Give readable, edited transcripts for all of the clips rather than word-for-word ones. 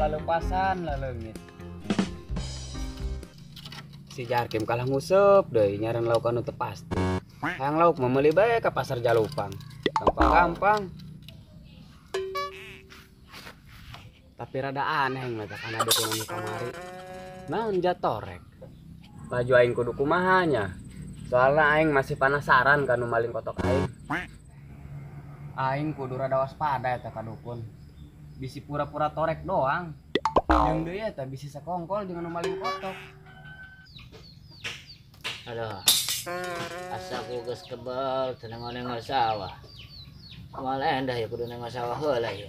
Lepasan laleungit. Si Jarkim kalah nguseup deui nyaran lauk anu teu pasti. Hayang lauk mah meuli bae ka pasar Jalupang. Gampang-gampang. Tapi rada aneh mah kana dukun anu kamari. Naon jatorek? Laju aing kudu kumaha nya? Soalna aing masih penasaran kanu maling kotok aing. Aing kudu rada waspada eta ka dukun. Bisi pura-pura torek doang. Jeung deui eta bisi sakongkol jeung anu maling kotok. Aduh. Asa ku geus kebel teu nengok-nengok sawah. Moal endah ya kudu nengok sawah heula ya.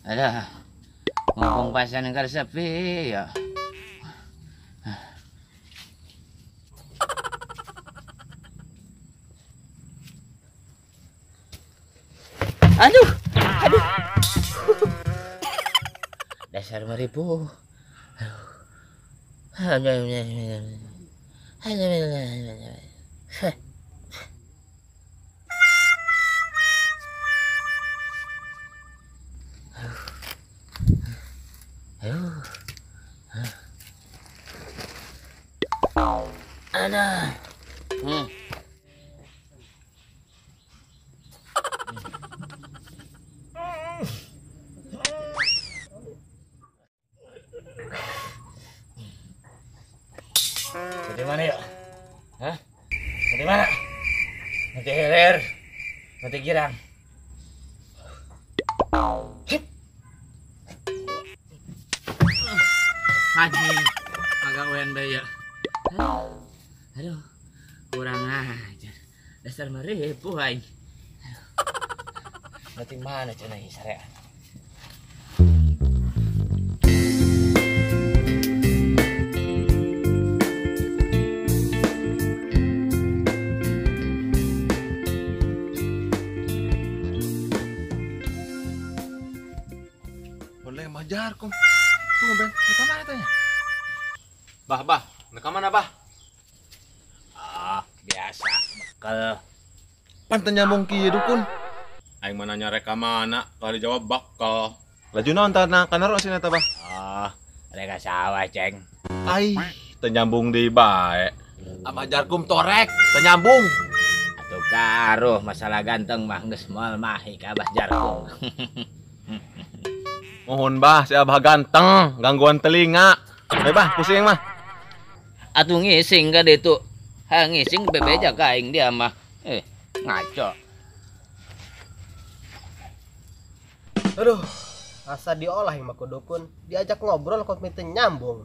Aduh, ngomong pasar nengkar sepi ya. Aduh, aduh. Dasar meripu. Aduh. Aduh. Ada. Nanti mana ya? Hah? Nanti mana? Nanti hilir, nanti girang. Anjing, agak wenda ya. Aduh, kurang ajar. Dasar meripu aing. Nanti mana cenah syariat? Boleh majar kom. Tunggu ben, nak mana tanya? Bah, bah, nak mana bah? Ah, biasa, bekal. Pan nyambung kieu dukun. Aing mana nyarek ka mana, kalau dijawab bakal. Laju naon tah kana ro sina tah bah? Ah, rek sawah, Ceng. Ai, teu nyambung deui bae. Abah Jarkum torek, teu nyambung. Atuh karuh masalah ganteng mah geus moal mahi ka Abah Jarkum. Mohon bah, si Abah ganteng, gangguan telinga. Bah, pusing mah. Atuh ngising ka ditu. Ha ngising bebeja ka aing dia mah. Ngaco. Aduh, asa diolah yang mah dukun, diajak ngobrol kok minta nyambung.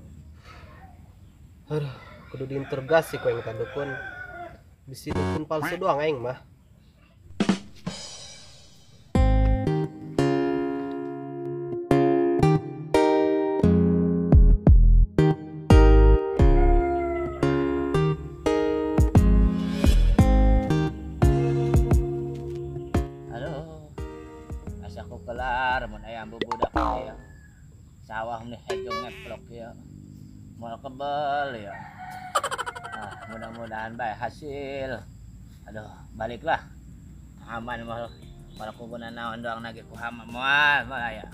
Aduh, kudu diinterogasi ku aing ka dukun. Bisi dukun palsu doang aing mah. Kelar mun aya bubudak ya. Sawah nih hejo ngeplok ya. Moal kebel ya. Ah, mudah-mudahan bae hasil. Aduh, baliklah. Aman moal moal kuguna naon doang nage ku hama moal moal aya.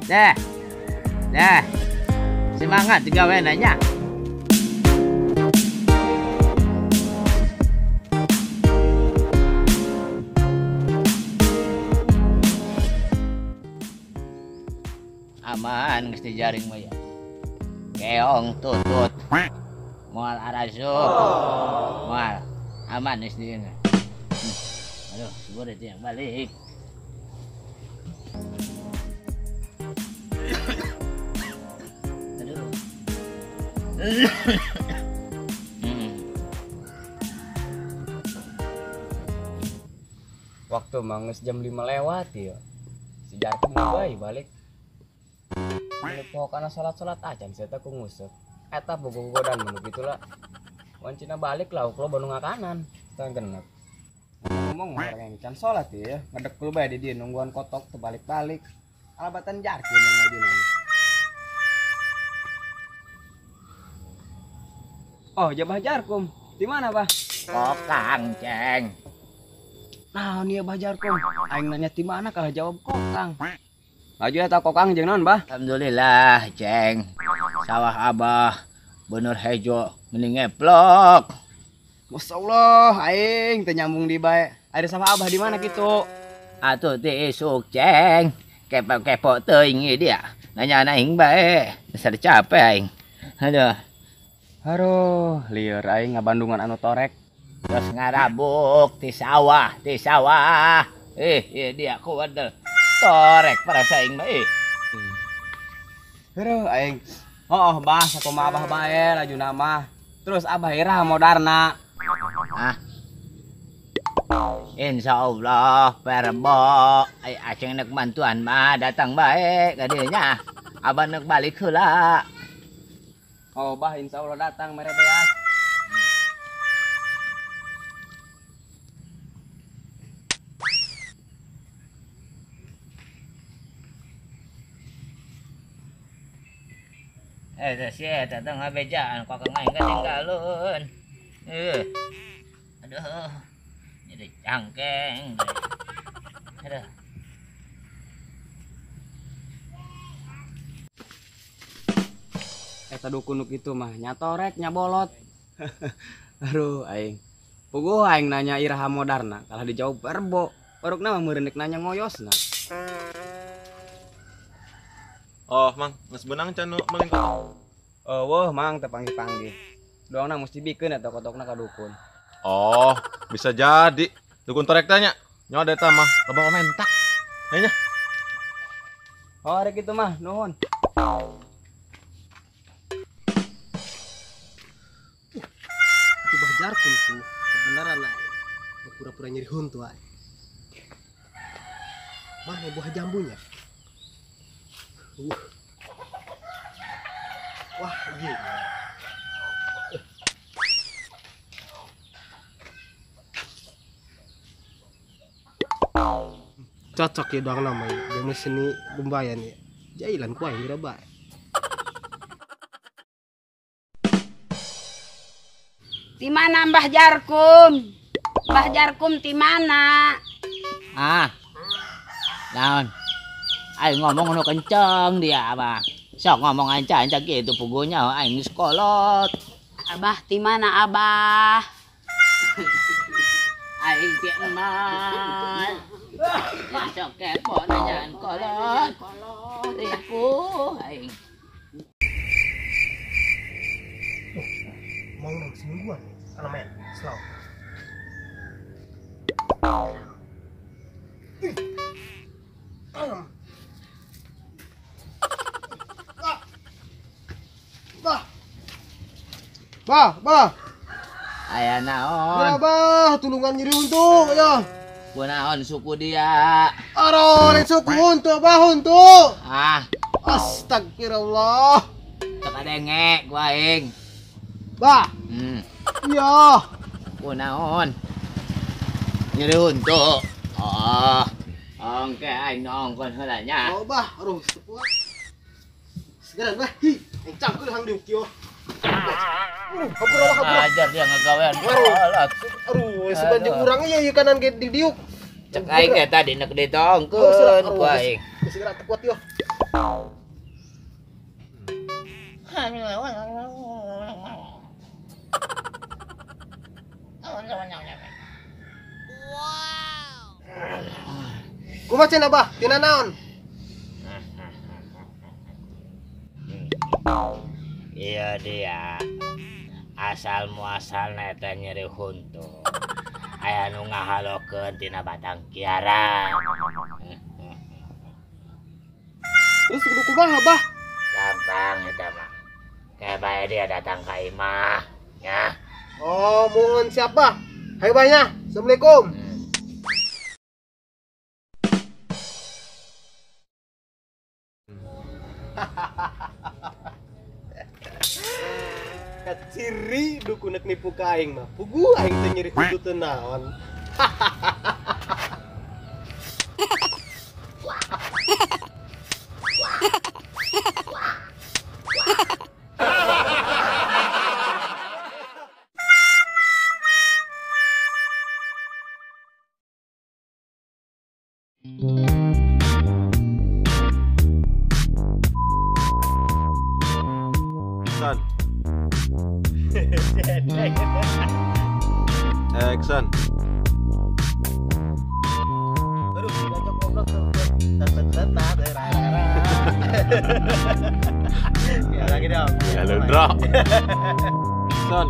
Deh. Deh. Semangat digawe nanya. Aman geus dijaring mah ya. Keong tutut. Moal arasup. Moal aman geus di dieu. Aduh, subur itu yang balik. Aduh. Waktu mah geus jam 5 lewat ya. Si Jarkum bae balik. Menupo kana salat-salat acan saya ku nguseup. Eta bogogodan menu gitulah. Wancina balik lauk lo banu ngakanan. Setengah genep. Ngomong orang yang can salat ya, ngedek lu bae di dieu nungguan kotok terbalik-balik. Alabatan Jarkum yang ngajuna. Oh, jabah Jarkum. Di mana, Bah? Kokang, Ceng. Nah, nih Bah Jarkum. Aing nanya di mana kalah jawab kokang. Laju eta kokang jeung naon, Bah? Alhamdulillah, Ceng. Sawah Abah bener hejo mending ngeplok. Masyaallah, aing teu nyambung di bae. Ada sawah Abah di mana kitu? Atuh ti isuk, Ceng. Kepo-kepo teuing ieu dia. Nanya aing bae. Dasar capek aing. Aduh. Aduh, lieur aing ngabandungan anu torek. Terus ngarabuk ti sawah, ti sawah. Ieu dia kuwadel. Torek perasa aing mah ih. Aduh aing. Oh, bah sakumaha Abah bae lajuna mah. Terus Abah iraha modarna. Ah. Insyaallah perbo ai aceng nek bantuan mah datang bae ka dieu nya. Abah nek balik heula. Oh, bah insyaallah datang mere beas. Si eta teh ngabejaan kokang aing ketinggalun. Aduh. Jadi cangkeng. Aduh. Eta dukun nu kitu mah nya torek nya bolot. Aduh aing. Puguh aing nanya iraha modarna kalah dijawab perbo. Barukna mah meureun nanya ngoyosna. Oh, Mang, geus beunang can nu meuli kotok. Eueuh, Mang, teu panggih-panggih. Doangna mesti bikeun eta kotokna ka dukun. Oh, bisa jadi. Dukun torek teh nya. Nyawa eta mah loba komentar. Nya. Oh, rek kitu mah, nuhun. Itu Bah Jarkum tuh, kebenaran aing. Pura-pura nyeri huntu aing. Mana buah jambunya? Wah, iya. Cocok ya doang namanya. Jamu seni lumbayan ya. Jailan ku aing geura bae. Di mana Mbah Jarkum? Mbah Jarkum di mana? Ah. Naon? Aing ngomong nu kenceng dia, Abah. Sok ngomong anca-anca gitu pugunya aing geus kolot. Abah di mana Abah? Aing ti emal. Sok kepo nanyaan kolot. Ripuh aing. Mau nang semingguan nih. Kana men, slow. Tanam. Bah. Bah, bah. Aya naon? Ya bah, tulungan nyeri untung ya. Kunaon suku dia? Aduh, suku untuk bah untuk. Ah, astagfirullah. Teu kadenge gua aing. Bah. Iya. Kunaon? Nyeri untuk. Oh. Ongke aing nongkon heula nya. Oh bah, aduh sepuat. Segera bah. Hi, aing cangkul hang diuk kieu. Ajar dia ngegawean. Aduh, sebanyak urang ieu ieu kanan ge didiuk. Cek aing ge tadi nek ditongkeun ku aing. Geus geura teu kuat yo. Wow. Kumaha cenah bah? Tina naon? Iya dia. Asal muasalna eta nyeri huntu. Aya nu ngahalokeun tina batang kiara. Terus kudu kumaha bah? Gampang eta mah. Kayak bae dia datang ka imah, ya. Oh, mohon siapa? Hayo bah nya. Assalamualaikum. Kaciri dukun nek nipu ka aing mah. Puguh aing teh nyeri huntu teu naon. Action. Action. Aduh, diajak ngobrol tuh. Ya lagi dong. Ya lu drop. Action.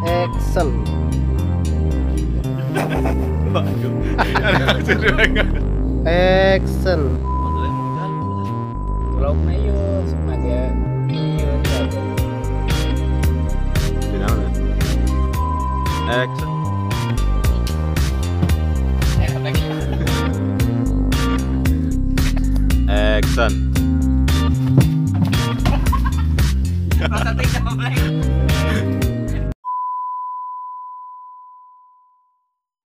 Action. Action. Laukna ieu sukna ge ieu teh. Action. Action. Masa tinggal.